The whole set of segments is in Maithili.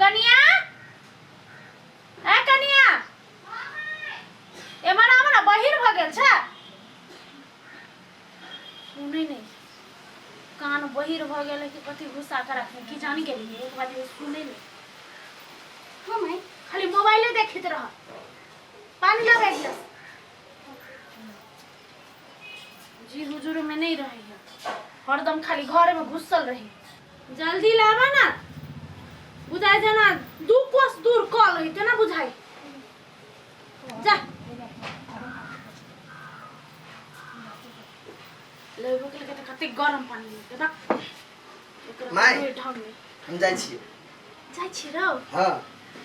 कनिया, ए कनिया, एम्हर आब ने, बहिर भऽ गेल छै। सुनै नहि, कान बहिर भऽ गेल है कि कथी घुसा के रखने की जानी गेलियै। एक बार सुनै नहि। हाँ माई। खाली मोबाइले देखैत रह। पानी लगा गिलास। जी हुजूर में नहीं रही है, हरदम खाली घर में घुसल रही। जल्दी लाबा ना, बुझाइ जेना 2 कोस दूर कल है तेना बुझाइ। जा लेबो के लेके कतेक गरम पानी लेके रख एकरा। माय। कोइ ढंग नहि। हम जाइ छियै। जाइ छी रौ? हाँ।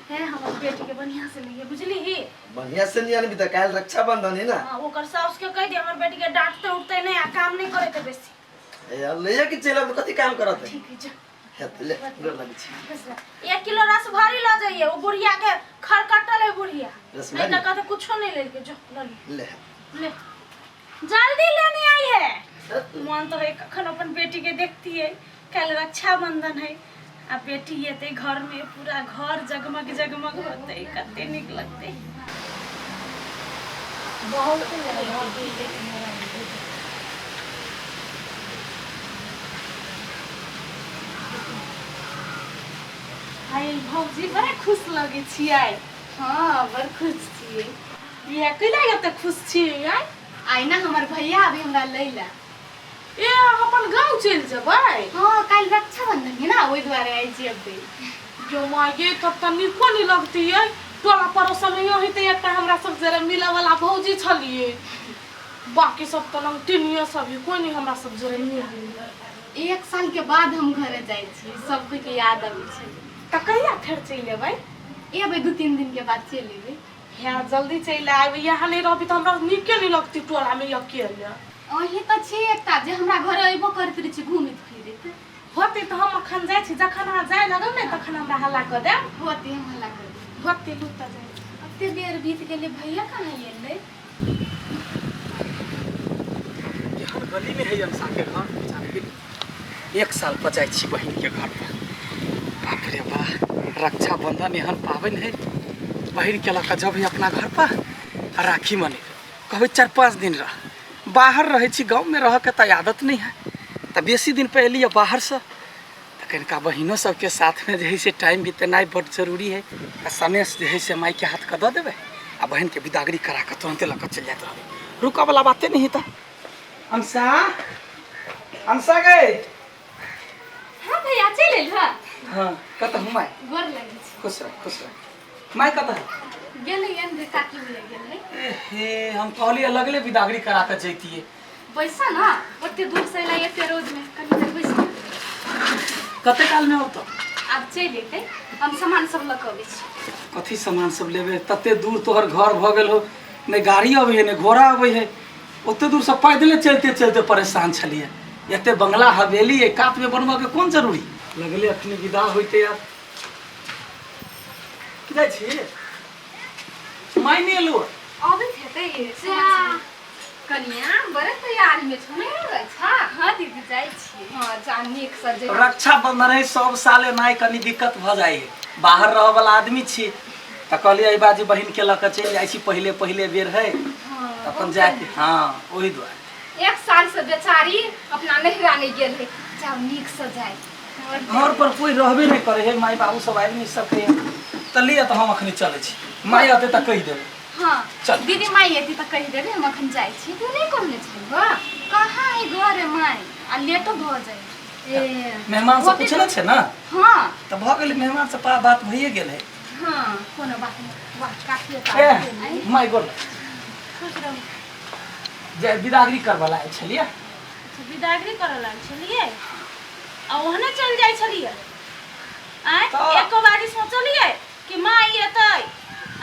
हे, हमर बेटी के बढ़िया से लइहे, बुझली ही? बढ़िया से नहीं आनबी तऽ काल्हि रक्षाबंधन है ना। हाँ, ओकर साउस के कहि दे, हमर बेटी के डांटते उठते नहीं आ काम नहीं करे के बेसी। ए, लैया के चलि आबू, कथी काम करत है? ठीक है, जा। हे, तऽ ले, गोर लागै छी। बस जा। 1 किलो रस भरी ल जाइए, वो बुढ़िया के खरकटल है बुढ़िया। रसभरी? नहीं तो कहते कुछो नहीं लेलके। जो ल ले। ले। ले, जल्दी लेने आई है। मन तो है कखन अपन बेटी के देखती है। कल रक्षाबंधन है आ बेटी एते घर में, पूरा घर जगमग जगमग होते, कते निक लगते। बहुत आइ भौजी बड़ा खुश लगे छियै। हाँ, बड़ खुश छियै। इएह कैला एते खुश छियै आइ? आइ ना हमर भैया अभी हमरा लै ला। ए, अहाँ अपन गाँव चलि जेबै? हाँ, काल्हि रक्षाबंधन है ना, ओहि दुआरे आइ जेबै। जो माँ ये, तब तऽ नीको नहि लगतियै। टोला पड़ोस में यही तऽ एकटा हमरा सब जरे मिलऽ वाला भौजी छलियै, बाकी सब तऽ लंगटिनिये सब है, कोई नहीं हमरा सब जरे मिल। एक साल के बाद हम घरे जाइ छी, सब कोई के याद अबै छै। तऽ कहिया फेर चलि एबै? एबै, 2-3 दिन के बाद चलि एबै। हे, जल्दी चलि आयब। यहाँ नहि रहबी तऽ हमरा नीके नहि लगती टोला में अकेले। अहीं तऽ छी एकटा जे हमरा घरे अयबो करैत रहै छी घूमैत फिरैत। होते तऽ हम अखन जाइ छी, जखन अहाँ जाय लगब ने तखन हमरा हल्ला कऽ देब। होते, हम हल्ला कर देब। होते, लूटा जाइ। कते बेर बीत गेलै, भैया कहाँ एलै? केहन गलीमे है अंसा के घर जाने गेली। एक साल पर जाइ छी बहिनके घर पर। बाप रे वाह, रक्षाबंधन एहन पाबनि है, बहिनके लऽ कऽ जब अपना घर पर आ राखी मनेबै। कहबै 4-5 दिन रह। बाहर रहै छी, गाँवमे रहऽके तऽ आदत नहि है, तऽ बेसी दिन पर एलियै बाहरसँ तऽ कनिका बहिनो सबके साथमे जे है से टाइम बितेनाइ बड्ड जरूरी है। आ सनेस जे है से मायके हाथके दऽ देबै आ बहिनके बिदागरी करा कऽ तुरन्ते लऽ कऽ चलि जाइत रहबै, रुकऽवला बाते नहि है। तऽ अंसा, अंसा गए। हाँ भैया, चलि एल। हाँ। हाँ, कतऽ हूँ माय? गोर लगै छी। खुश रह, खुश रह। माय कतऽ है? गेलै हन, काकी मिले गेलै। ए हे, हम कहलियै लगले बिदागरी करा कऽ जैतियै। बैसा ना, ओते दूर से एला, एते रौद में कनी देर बैसा। कते काल में औतौ? आब चलि एतै, हम सामान सब लऽ कऽ अबै छी। कथी सामान सब लेबे? तते दूर तोहर घर भऽ गेल हो, नहि गाड़ी अबै है, नहि घोड़ा अबै है। ओते दूरसँ पैदले चलते चलते परेशान छलियै। एते बंगला हवेली एहि कातमे बनबऽके कोन जरूरी लगले? अखनी विदा होइते आब की जाइ छी? माय नहि एलौ? अबैत हेतै। जा, कनिया बड़े तैयारी में छौ, नहीं लगै छा? हाँ दीदी, जाइ छियै। हाँ, जा, नीक से जइबे। रक्षाबंधन है, सब साल एनाइ कनी दिक्कत भऽ जाइ है। बाहर रहऽ वाला आदमी छी तऽ कहलियै एहि बाजी बहिनके लऽ कऽ चलि जाइ छी। पहिले पहिले बेर है तऽ अपन जाके, हाँ, ओहि दुआरे। एक साल से बेचारी अपना नहिरा नहीं गेल है। जाओ, नीक से जाए। घर पर कोई रहबे नहीं करे है, माय बाबू सब आबि नहीं सके। तऽ लिअ, तऽ हम अखनी चलै छी। माय अतै तऽ कहि देबै। हाँ। चल। दीदी, माई एती तऽ कहि देबै, हम अखन जाइ छी। तू नहीं कहने छलहो? कहाँ है घरे माई? आ लेटो भऽ जाइ। ए। मेहमान सब पूछने छै ने? हाँ। तऽ भऽ गेलै, मेहमान से बात भइए गेल है। हाँ, कोनो बात नहीं। वाह, काफी। ए माय, गोर खुश रहू। जे बिदागरी करबऽ लायल छलियै। अच्छा, बिदागरी करऽ लागल छलियै आ ओहने चलि जाइ छलियै आँय? एको बारी सोचलियै कि माँ एतै,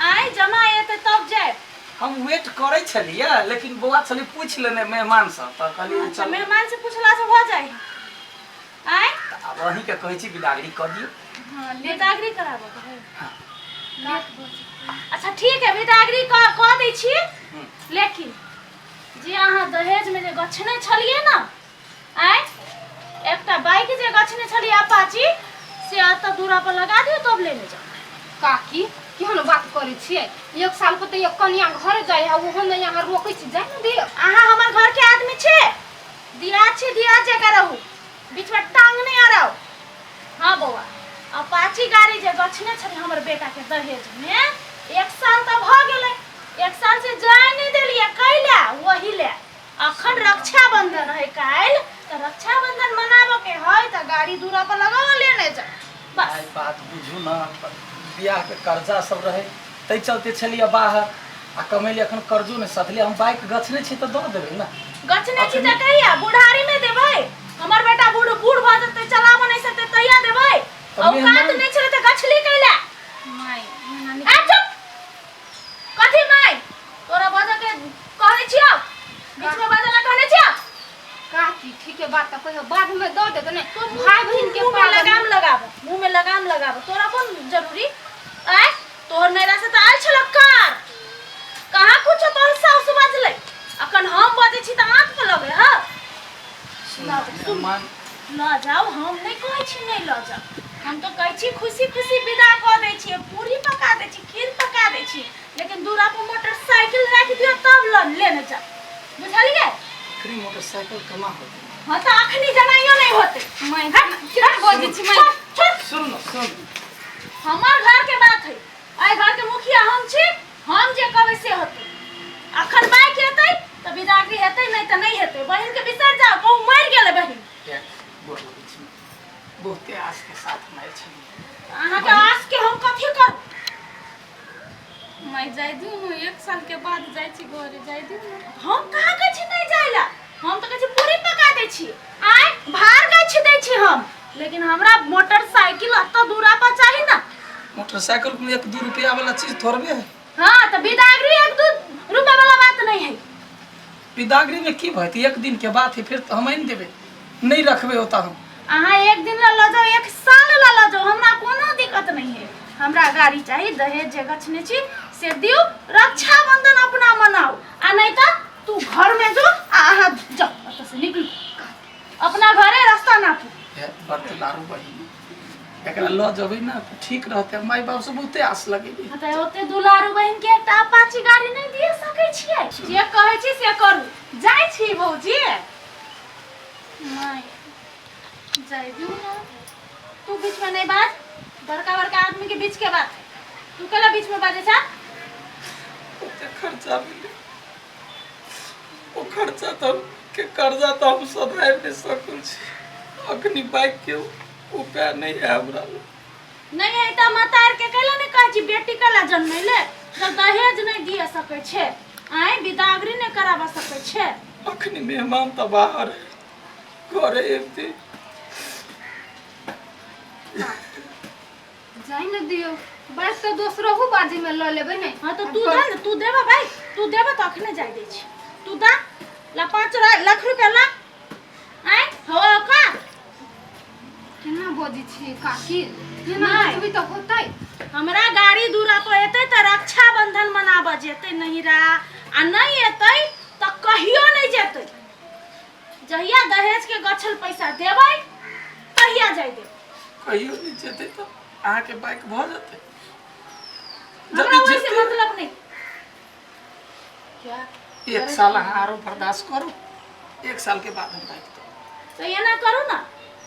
आँय, जमा एतै तब जायब? हम वेट करै छलियै, लेकिन बौआ छलै पूछि लेने मेहमान सब, तऽ कहलियै अच्छा। चल। मेहमान से पूछला से भऽ जाइ आँय? तऽ आब अहीँके कहै छी, बिदागरी कऽ दियौ। हाँ, लेट। बिदागरी कराबऽ के है? हाँ। लेट भऽ जेतै। अच्छा ठीक है, बिदागरी कऽ दै छी, लेकिन जे अहाँ दहेजमे जे गछने छलियै ने आँय, एकटा बाइक जे गछने छलियै अपाची, से से एतऽ दूरा पर लगा दियौ तब लेने जाउ। काकी केहन बात करै छियै? एक साल पर तऽ एक कनिया घर जाइ है, ओहो नहि अहाँ रोकै छी, जाय ने दियौ। अहाँ हमर घर के आदमी छी, दियाद छी, दियाद जकाँ रहू, बीच में टांग नहीं अड़ाउ। हाँ बौआ, अपाची गाड़ी जे गछने छलै हमर बेटा के दहेज में, एक साल तऽ भऽ गेलै, एक साल से जाय नहीं देलियै, कैला वही ले। अखन रक्षाबंधन है काल्हि, तऽ रक्षाबंधन मनाबऽ के है तऽ गाड़ी दूरा पर लगाओ लेने जाउ बस। आइ बात बुझू ने, बियाहके कर्जा सब रहै ताहि चलते छलियै बाहर, आ कमेली अखन कर्जो नहि सधले। हम बाइक गछने छी तऽ दऽ देबै ने। गछने छी तऽ कहिया बुढ़ारी में देबै? हमर बेटा बूढ़ बूढ़ भऽ जेतै, चलाबऽ नहि सकतै तहिया देबै? तऽ औकात मेहमान- नहि छलै तऽ गछली कैला? माय एना नहि। आ चुप! कथी माय? तोरा बजऽ के कहने छियौ? बीच में बजऽ ला कहने छियौ? काकी ठीके बात तऽ कहियो बाद में दऽ देतै ने। तो मुँह भाय बहिन के मुँह में पाबनि। लगाम लगाबो, मुँह में लगाम लगाबो, तोरा कोन जरूरी? आय तोहर नैरा से तऽ आयल छलो कार, कहाँ कुछो तोहर साउस बजलै? अखन हम बजै छी तऽ आँख पर लगै हँ। सुन मेहमान लऽ जाउ, हम नहि कहै छी नहि लऽ जाउ, हम तऽ कहै छी खुशी खुशी विदा कऽ दै छियै, पूरी पका दै छी, खीर पका दै छी, लेकिन दूरा पर मोटरसाइकिल राखि दियौ तब लऽ लेने जाउ, बुझलियै? अखनी मोटरसाइकिल कमा होतै? हँ तऽ अखनी जनाइयो नहि होतै। माय केना बजै छी माय? छोड़, छोड़। सुन न सुन, हमर घर के बात है, एहि घर के मुखिया हम छी, हम जे कहबै से होतै। अखन बाइक हेतै तऽ विदागरी हेतै, नहि तऽ नहि हेतै। बहिन के बिसरि जाउ, कहू मरि गेलै बहिन। गोर लगै छी, बहुते आस के साथ हम आयल छलियै। अहाँके आस के हम कथी करू? माय जाय दियौ ने, एक साल के बाद जाइ छी घरे, जाय दियौ ने। हम कहाँ कहै छी नहि जाय ला, हम तऽ कहै छी पूरी पका दै छी, आय भार गाछि दै छी हम, लेकिन हमरा मोटरसाइकिल एतऽ दूरा पर चाही ना। मोटरसाइकिल में एक दू रुपया वाला चीज थोड़बे है। हाँ तऽ विदागरी एक दू रुपया वाला बात नहीं है। विदागरी में की भत, एक दिन के बात है, फिर तो हम आनि देबै, नहीं रखबै ओतऽ हम। अहाँ एक दिन ला लऽ जाउ, एक साल ला लऽ जाउ, हमरा कोनो दिक्कत नहीं है। हमरा गाड़ी चाही, दहेज जे गछने छी से दियौ, रक्षाबंधन अपना मनाउ, आ नहीं तऽ तू घर में जो आ अहाँ जाउ एतऽ से निकलू, अपना घरे रास्ता नापू। हे बड़ दुलारू बहिन, एकरा लऽ जेबै ने तऽ ठीक रहतै, माय बाप से बहुते आस लगेली। हाँ तऽ ओते दुलारू बहिन के एकटा अपाची गाड़ी नहीं दिए सकै छियै? जे कहै छी से करू। जाइ छी भौजी। माय जाय दियौ ने। तू बीच में नहीं बाज, बड़का बड़का आदमी के बीच के बात है, तू केला बीच में बाजे छा? ओते खर्चा भेलै, ओ खर्चा तऽ के कर्जा तऽ हम सधाय नहि सकल छी। अखनी बाइक के उपाय नहीं है हमरा लग। नहीं है तऽ मतार के कैला नहीं कहै छी बेटी कैला जन्मैले, जब दहेज नहीं दिए सकै छै, आय विदागरी नहीं कराबा सकै छै। अखनी मेहमान तऽ बाहर है, घरे अबिते जाय ने दियौ, बाइक तऽ दोसरहु बाजी में लऽ लेबै ने। हाँ तऽ तू दे ने, तू देबऽ भाई, तू देबऽ तऽ अखने जाय दै छी। तू दा ला 5 लाख रुपया ला, आय हो का केना बजै छी काकी? केना नहि। बजबै तऽ होतै? हमरा गाड़ी दूरा पर एतै तऽ रक्षाबंधन मनाबऽ जेतै नहिरा, आ नहीं एतै तऽ कहियो नहीं जेतै। जहिया दहेज के गछल पैसा देबै तहिया जाय देबै। कहियो नहि जेतै तऽ अहाँके बाइक भऽ जेतै। हमरा जदि ओहिसे जेतै मतलब नहीं। एक साल अहाँ आरो बर्दाश्त करू, एक साल के बाद हम बाइक देब। तऽ एना करू ने,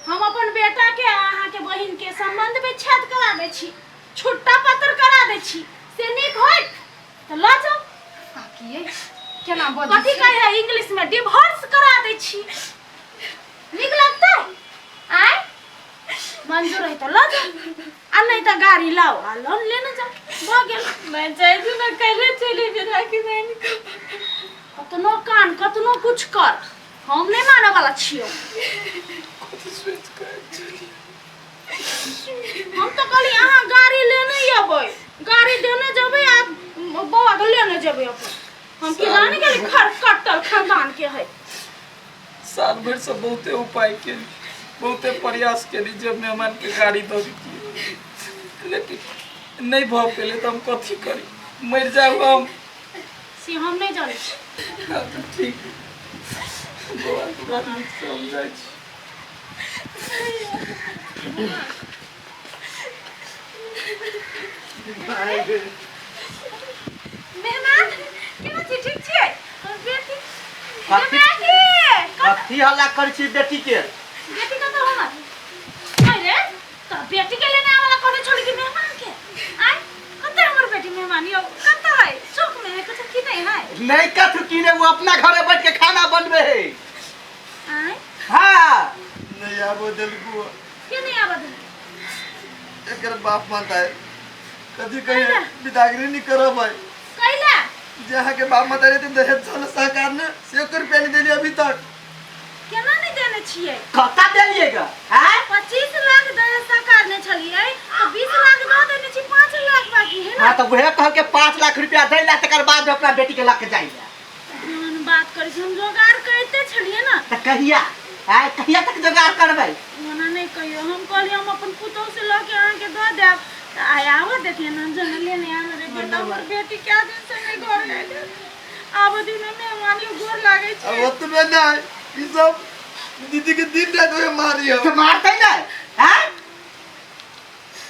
हम अपन बेटा के आ अहाँके बहिन के संबंध विच्छेद करा दै छी, छुट्टा पत्र करा दै छी, से नीक होइत तऽ लऽ जाउ। काकी यै केना बजै कथी छी? कहै है इंग्लिश में, डिवोर्स करा दै छी, नीक लगतै? आय मंजूर है तऽ लऽ जाउ, आ नहीं तऽ गाड़ी लाओ आ लोन लेने जाउ, भऽ गेल। मैं जाय दियौ ने, काल्हि चलि जेबै राखी बहिन के। कतनो कान कतनो कुछ कर, हम नहीं मानऽ वाला छियौ। कथी सोचि कऽ आयल छलियै? हम तऽ कहली अहाँ गाड़ी लेने अबै, गाड़ी देने जेबै आ बौआ के लेने जेबै अपन। हम की जाने गेली खर कट्टर खानदान के है। साल भरि से बहुते उपाय केली, बहुते प्रयास केली जे मेहमान के गाड़ी दऽ दितियै, लेकिन नहि भऽ पेलै, तऽ हम कथी करी? मरि जाउ हम? से हम नहीं जानै छी। हँ, तऽ ठीक बौआ, तोरा नीकसँ हम जाइ छी। मेहमान केना छी, ठीक छियै? हमर बेटी कथी? बेटी कथी हल्ला करै छी बेटी के? बेटी कतऽ हमर? अरे तऽ बेटी के लेने आवाला कहने छोड़ी कि मेहमान के आय कतऽ हमर बेटी? मेहमान यौ कतऽ है? चौक में है कुछ की नहीं है? नहीं कथू की ने, वो अपना घरे बैठ के खाना बनबे है। आय हाँ नहीं आबो देलकू। के नहीं आवा देलकै? एकर बाप माता है कथी कहे, बिदागरी नहीं करब है। कैला? जे अहाँ के बाप माता रहते दहेज छल सरकार ने से एक रुपया नहीं देली अभी तक। केना नहीं देने छियै? कत्ता देलिएगा हैं? 25 लाख दहेज सरकार ने छलियै तऽ 20 लाख दऽ देने छी, 5 लाख बाकी है ना। हाँ तो वह कह के 5 लाख रुपया दे ला, तकर बाद अपना बेटी के लके जाइए। एहन बात करै छी, हम जोगाड़ करिते छलियै ना। तऽ कहिया आय, कहिया तक जोगाड़ करबै? ओना नहि कहियौ, हम कहलियै हम अपन पुतोहु से लऽ के अहाँके दऽ देब तऽ आइ आबऽ देखियै ने, हम जनलियै नहि आयल रे बेटा। हमर बेटी कए दिन से नहि घर आयल। आबऽ दियौ ने मेहमान यौ, गोर लागै अब छै। ओतबे नहीं, ई सब दीदी के दिन रात ओहे मारी तऽ हम। मारतै ने हैं?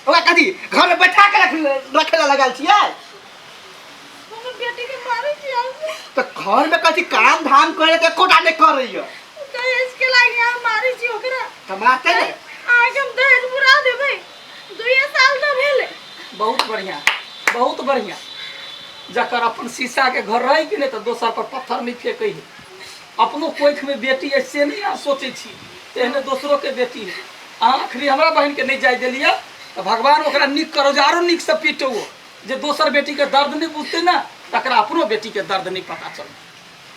ओकरा कथी घर में बैठा के रख रखे ला लगल छियै? हमर बेटी के मारै छी हम? तऽ घर में कथी काम धाम करे के एकोटा नहि करैया। दहेज के लागि अहाँ मारै छी ओकरा? तऽ मारतै ने। अहाँके हम दहेज पुरा देबै, 2 साल तऽ भेलै। बहुत बढ़िया, बहुत बढ़िया। जकर अपन शीशा के घर रहे कि नहीं तऽ दोसर पर पत्थर नहीं फेंके है। अपनो कोख में बेटी है से नहीं अहाँ सोचै छी, तेहने दोसरो के बेटी है। अहाँ अखनी हमरा बहिन के नहीं जाय देलियै तऽ भगवान ओकरा नीक करो जे आरो नीक से पीटो। जे दोसर बेटी के दर्द नहीं बुझतै ना तकरा अपनो बेटी के दर्द नहीं पता चलतै।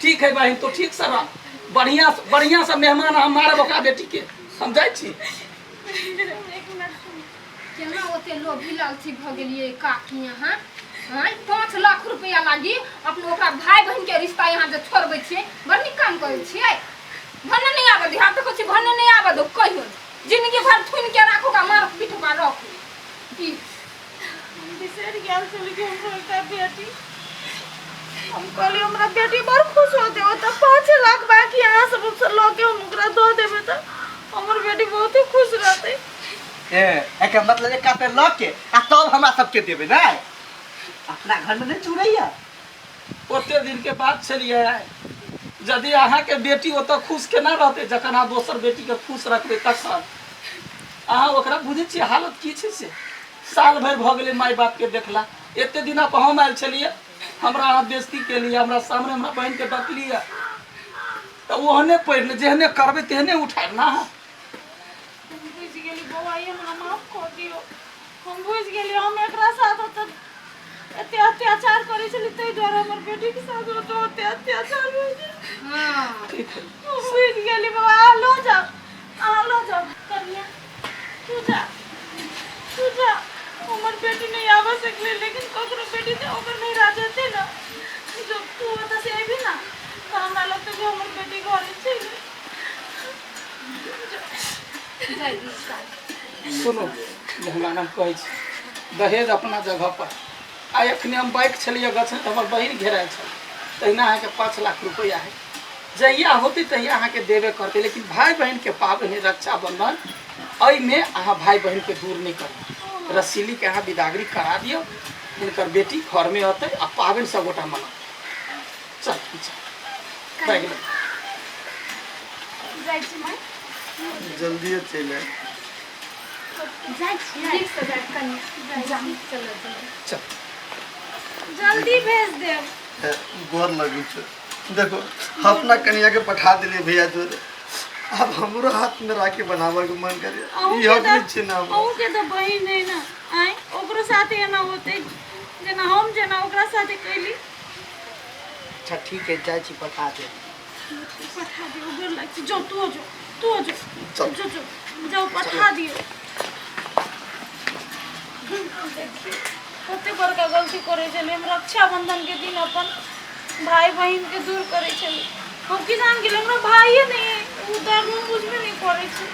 ठीक है बहिन, तो ठीक से रह, बढ़िया बढ़िया से मेहमान हम मारब ओकरा बेटी के, हम जाइ छी। एक मिनट सुन। केना ओते लोभी लालची भऽ गेलियै काकी अहाँ? आँय, 5 लाख रुपया लागी अपन ओकरा भाई बहिन के रिश्ता यहाँ जे छोड़बै छियै, बड़ नीक काम करै छियै। भने नहि आबऽ दियौ, हम तऽ कहै छी भने नहि आबऽ दो कहियो, जिंदगी भर थुनि के राखू का मार पीट का रखू की। हम बिसरि गेल छली कि हमरो एकटा बेटी। हम कहलियै हमरा बेटी बड़ खुश होतै। ओतऽ 5 लाख बाकी अहाँ सब से लऽ के हम ओकरा दऽ देबै तऽ हमर बेटी बहुत ही खुश रहतै। ए एकर मतलब एक काते लऽ के आ तब हमरा सबके देबै ने, अपना घर में नहीं चुरैया। ओते दिन के बाद छलियै, यदि अहाँके बेटी ओतऽ खुश केना रहतै जखन अहाँ दोसर बेटीके खुश रखबै तखन? अहाँ ओकरा बुझै छियै हालत की छै से? साल भरि भऽ गेलै माय बापके देखला। एते दिना पर हम आयल छलियै, हमरा अहाँ बेइज्जती केलियै, हमरा सामने हमरा बहिनके डटलियै, तऽ ओहने पढ़ि ले, जेहने करबै तेहने उठायब ना अहाँ। हम बुझि गेली बौआ, ई हमरा माफ कऽ दियौ। हम बुझि गेली, हम एकरा साथ ओतऽ एते अत्याचार करै छली, ताहि दुआरे हमर बेटीके साथ ओतऽ ओते अत्याचार होइ छै। हाँ ठीक है, हम बुझि गेली बौआ, अहाँ लऽ जाउ, अहाँ लऽ जाउ। कनिया तू जा, तू जा। हमर बेटी नहि आबऽ सकलै, लेकिन ककरो बेटी तऽ ओकर नहि जेतै ने। जब तू ओतऽ से अयबी ना तऽ हमरा लगतै कि हमर बेटी घरे चलि। जाइ दियौ काकी। सुनू मेहमान, हम कहै छी दहेज अपना जगह पर। आइ एखने हम बाइक छलियै गछने तऽ हमर बहिन घेरायल छल। तहिना अहाँके 5 लाख रुपैआ है, जहिया होतै तहिया अहाँके देबे करतै, लेकिन भाय बहिनके पाबनि है रक्षाबंधन, एहिमे अहाँ भाय बहिनके दूर नहि करू। रसीलीके अहाँ बिदागरी करा दियौ, हिनकर बेटी घरमे होतै आ पाबनि सब गोटा मनाउ। चल चल, बैग ले। जाइ छी माय। जल्दी चलि आयब। जाइ छियै। नीक से जायब कनिया, जा चलो चलो। चल। जल्दी भेज देब। ए, गोर लगै छै। देखो अपना कनिया के पठा दिलियै भैया जोरे, अब हमरो हाथ में राखी बनाबे के मन करे। ई हक नहीं छै ना हमरा। अहूँके तऽ बहिन है ना? आँय, ओकरो साथे एना होतै जेना हम जेना ओकरा साथे कैली? अच्छा ठीक है, जाइ छी पठा देब। पठा दियौ, गोर लागै छी। जो तू, जो तू, जो। चल। जो जो, जाउ पठा दियौ। देखियौ कते बड़का गलती करै छलियै हम, रक्षाबंधन के दिन अपन भाई बहिन के दूर करै छलियै। हम की जान गेलियै हमरा भाइये नहि है, ओ दर्द हम बुझबे नहि करै छै।